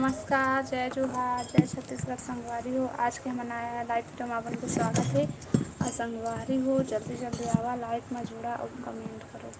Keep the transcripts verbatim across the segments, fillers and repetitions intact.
नमस्कार, जय जोहार, जय छत्तीसगढ़ संगवारी हो। आज के हमन आए हैं live video में, आप मन के स्वागत है। और संगवारी हो, जल्दी जल्दी आवा live में जुड़ा और comment करो।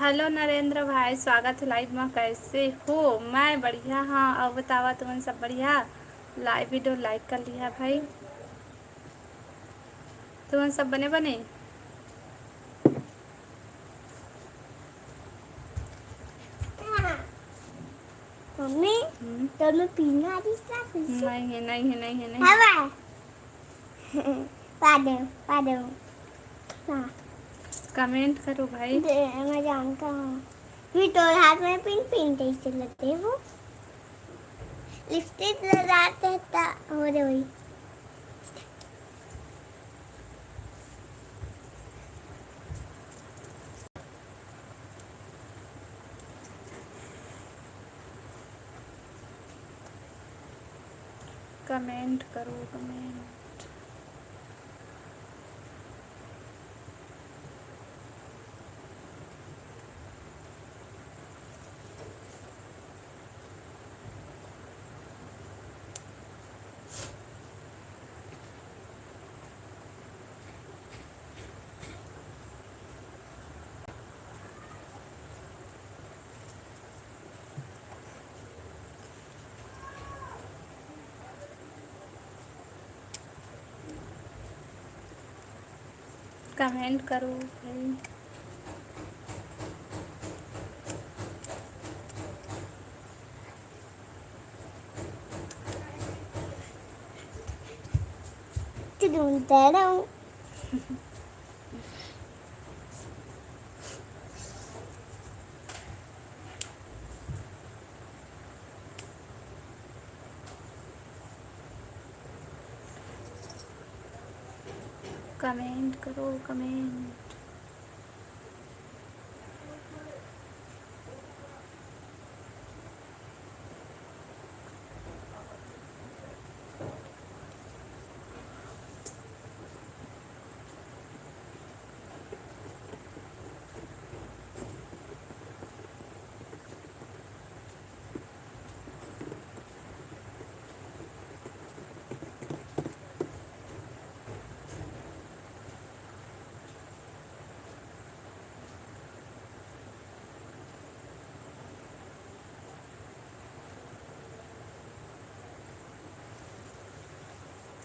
हेलो नरेंद्र भाई, स्वागत है live में। कैसे हो? मैं बढ़िया हाँ। और बतावा, तुमन सब बढ़िया? Live video like कर लिहा भाई। तुमन सब बने बने? मम्मी, हम्म। तो मैं पीना आ रही था फिर से। नहीं है, नहीं है, नहीं है, नहीं। हवा। पा दे, पा दे। हाँ। Comment करो भाई। दे, मैं जानता हूँ। फिर तो हाथ में पिन पिन टेस्ट लगते वो। लिपस्टिक लगाते था, हो रे वही। Comment करो, comment। Comment करो भाई। तुम डरो। Comment करो, comment।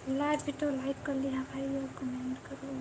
Live video like कर लिहा भाई और comment करो।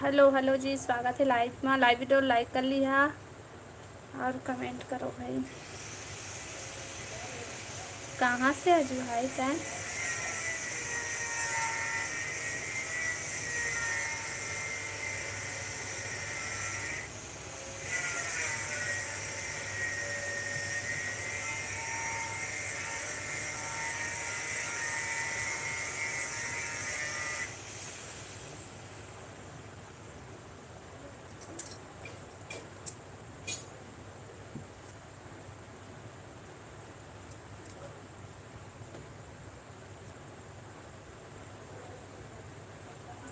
Hello, hello जी, स्वागत है live में। Live video like कर लिहा और comment करो भाई। कहाँ से अजू भाई तैं?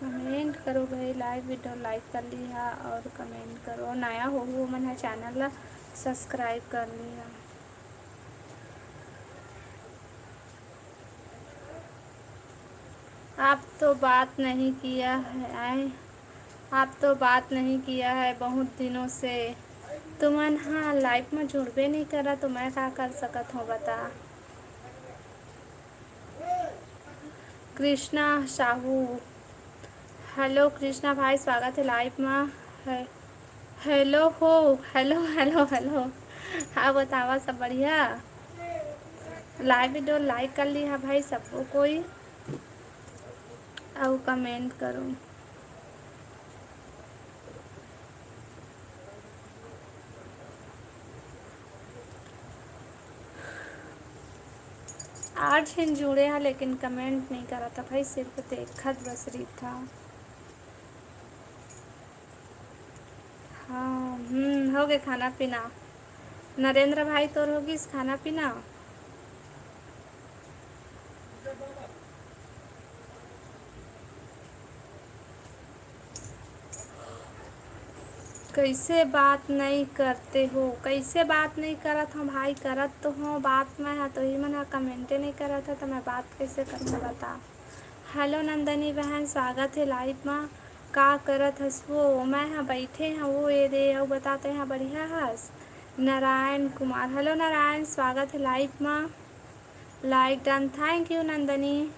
कमेंट करो भाई, लाइव वीडियो लाइक कर लिहा और कमेंट करो। नया हो, हो मन ह चैनल ला सब्सक्राइब कर लिहा। आप तो बात नहीं किया है, आप तो बात नहीं किया है बहुत दिनों से। तुमन हा लाइव में जुड़बे नहीं करा, तो मैं का कर सकत हूँ, बता। कृष्णा साहू, हेलो कृष्णा भाई, स्वागत है लाइव में। हे-, हेलो हो, हेलो, हेलो, हेलो। हाँ, बतावा, सब बढ़िया? लाइव वीडियो लाइक कर लिहा भाई, सबको कोई, अउ कमेंट करो। आठ झन जुड़े हा, लेकिन कमेंट नहीं करत हा भाई, सिर्फ देखत बस रहिथा। हाँ, हम्म, हो गए खाना पीना। नरेंद्र भाई, तोर हो गिस खाना पीना? कैसे बात नहीं करते हो? कैसे बात नहीं करत हो भाई? करत तो हो बात मैं हा, तो ही मन हा कमेंटे नहीं करत है, तो मैं बात कैसे करूँ, बता। हेलो नंदनी बहन, स्वागत है लाइव मा। का करत हस वो? मैं हा बैठे हूँ वो, ये दे, अउ बता, तैं हा बढ़िया हस? नारायण कुमार, हेलो नारायण, स्वागत है लाइव मा। लाइक डन, थैंक यू नंदनी।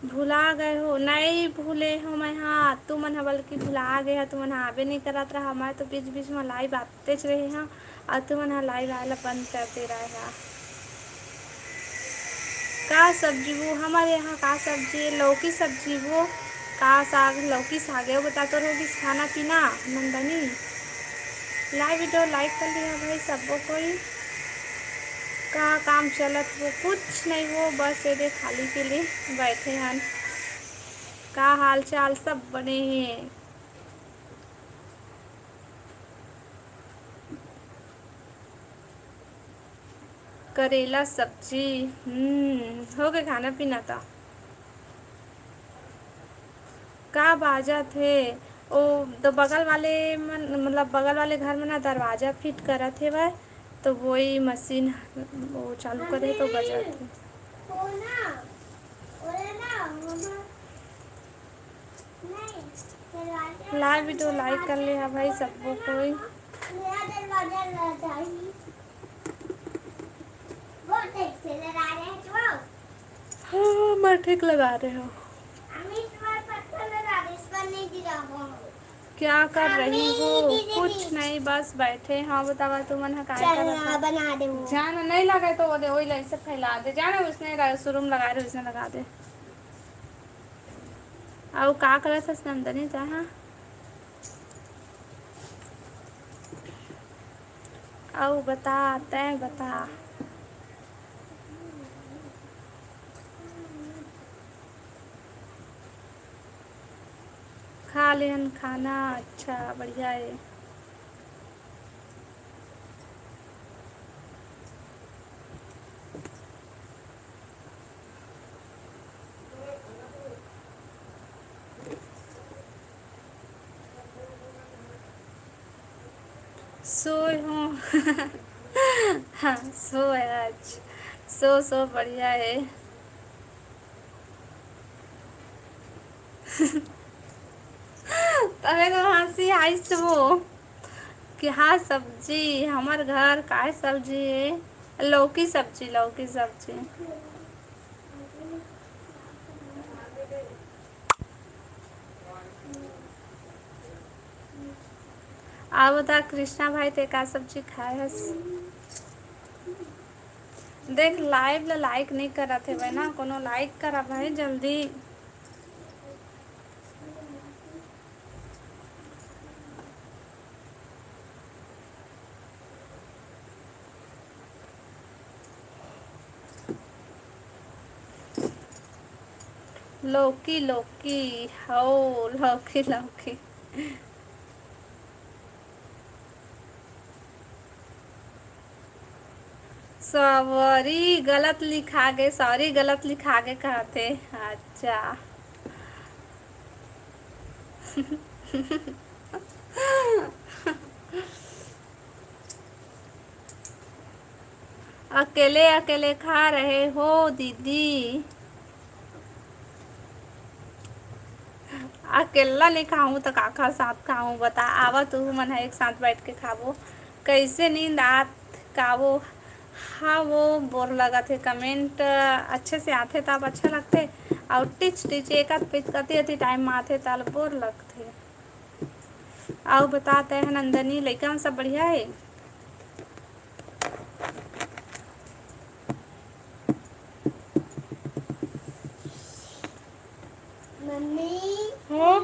भुला गए हो? नहीं भूले हो मैं हा, तुमन हा बल्कि भुला गए हा, तुमन हा आबे नहीं करत रहा। मैं तो बीच बीच में लाइव आतेच रहे हा, अउ तुमन हा लाइव आए ला बंद कर दे रहे हा। का सब्जी वो? हमारे यहाँ का सब्जी है? लौकी सब्जी वो। का साग? लौकी साग है। वो बता, तोर हो गिस खाना पीना नंदनी? लाइव वीडियो लाइक कर लिहा भाई सबो कोई। का काम चलत वो? कुछ नहीं वो, बस ये दे खाली पीली बैठे हन। का हाल चाल? सब बने हैं। करेला सब्जी। हम्म, हो गए खाना पीना तो। का बाजत हे? ओ, तो बगल वाले मन, मतलब बगल वाले घर में ना दरवाजा फिट करत हेवय, तो वही मशीन, वो चालू करे तो बजत हे। लाइव वीडियो लाइक कर लिहा भाई सबो कोई। हाँ, मैं ठीक लगा रहे हो। क्या कर रही हो? कुछ नहीं, बस बैठे। हाँ, बतावा, तुमन ह काय करत हो? जाना नहीं लगे तो वो दे, वही लाइसे फैला दे। जाना उसने रा-, शुरू में लगा रहे, उसने लगा दे। अउ का करत हस नंदनी, तैं हा? अउ बता, तैं बता। खा लेहन खाना, अच्छा, बढ़िया हे। सोए हो। हाँ, सोए आज। सो, सो बढ़िया हे। तबे तो हंसी आइस वो। क्या सब्जी? हमर घर काय सब्जी हे? लौकी सब्जी, लौकी सब्जी। अउ बता कृष्णा भाई, तैं का सब्जी खाए हस? देख, लाइव ला लाइक नहीं करत हेवय ना, कोनो लाइक करा भाई जल्दी। लौकी, लौकी, हौ, लौकी, लौकी। सॉरी, गलत लिखा गे, सॉरी, गलत लिखा गे कहत हे। अच्छा, अकेले अकेले खा रहे हो दीदी। अकेला ले खाऊं त काखर साथ खाऊं, बता। आवा तू मन ह एक साथ बैठ के खाबो। कैसे नींद आत कावो? हाँ वो बोर लगत हे। कमेंट अच्छे से आथे तब अच्छा लगथे, और टिच टिच एक आध पिच कती अती टाइम में आथे तब बोर लगथे। अउ बता, तै ह नंदनी, लइका मन सब बढ़िया हे? मम्मी, हो?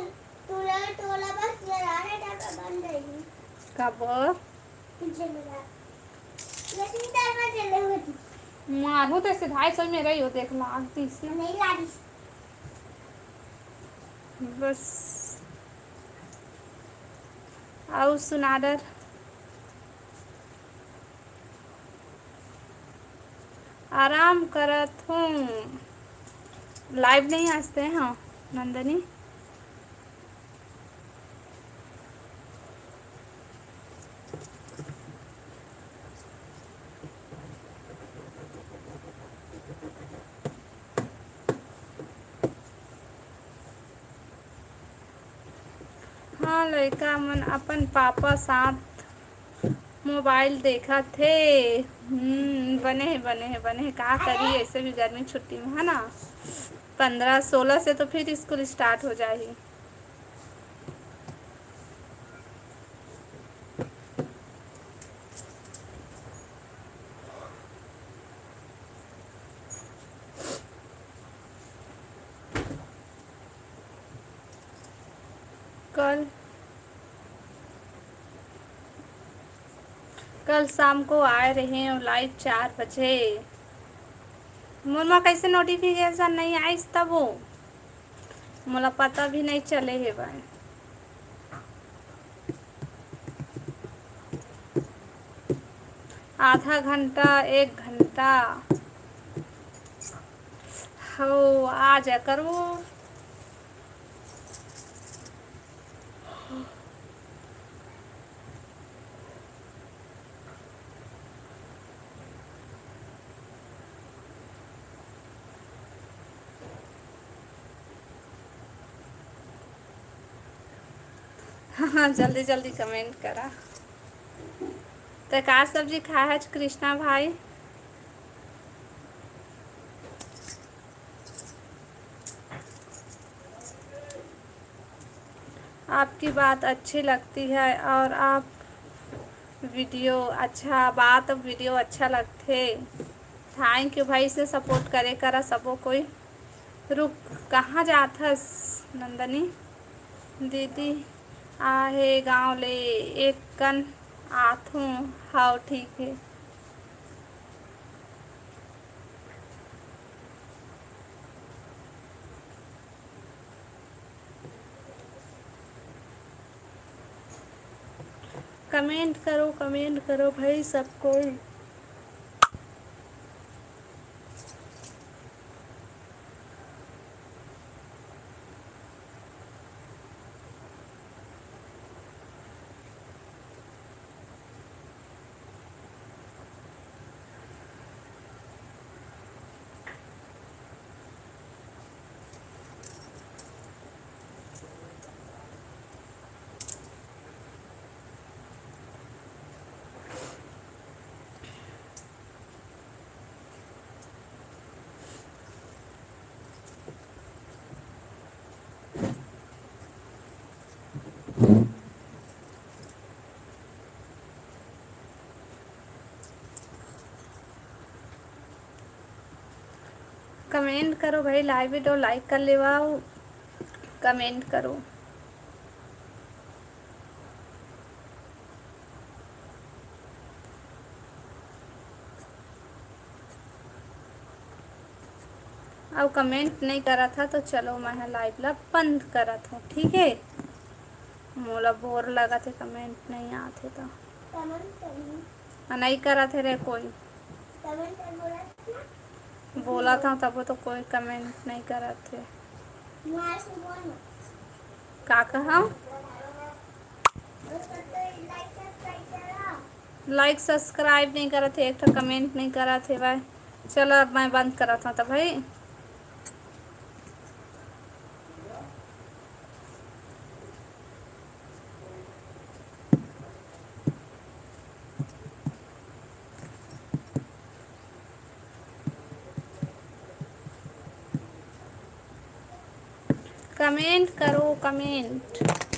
टोला, टोला बस जलाने टाइम पे बंद रही। काबर? पीछे में ला। लेकिन दरवाजे ले होती। मारू तो सीधा ही सोई में रही हो, देख लाग तीस। नहीं लागी। बस। अउ सुनाडर। आराम करत हूँ। लाइव नहीं आसते हैं नंदनी। हाँ, लइका मन अपन पापा साथ मोबाइल देखत हे। हम्म, बने हे, बने हे, बने हे। का करही, ऐसे भी गर्मी छुट्टी में, है ना? पंद्रह, सोलह से तो फिर स्कूल स्टार्ट हो जाही। कल, कल शाम को आए रहे हो लाइव चार बजे। मोर मा कैसे नोटिफिकेशन नहीं आइस तब वो? मोला पता भी नहीं चले हे भाई। आधा घंटा, एक घंटा हो, आ जा करो। हाँ, जल्दी जल्दी कमेंट करा। तो का सब्जी खाए हच कृष्णा भाई? आपकी बात अच्छी लगती है और आप वीडियो अच्छा, बात वीडियो अच्छा लगथे। थैंक यू भाई, से सपोर्ट करे करा सबो कोई। रुक, कहाँ जाथस नंदनी? दीदी आहे गाँव ले, एक कन आथूं। हाव, ठीक हे। कमेंट करो, कमेंट करो भाई सब कोई। कमेंट करो भाई, लाइव वीडियो लाइक कर लेवा, कमेंट करो। अउ कमेंट नहीं करत हा तो चलो मैं ह लाइव ला बंद करत हूँ, ठीक है। मोला बोर लगत है, कमेंट नहीं आत है तो। आ, नहीं करत है रे कोई। बोलत हूँ तब तो कोई कमेंट नहीं करत है। का कहा? Like subscribe नहीं करत हे, एक ठो comment नहीं करत हे भाई। चलो, अब मैं बंद करत हूँ तो भाई। Comment करो, comment।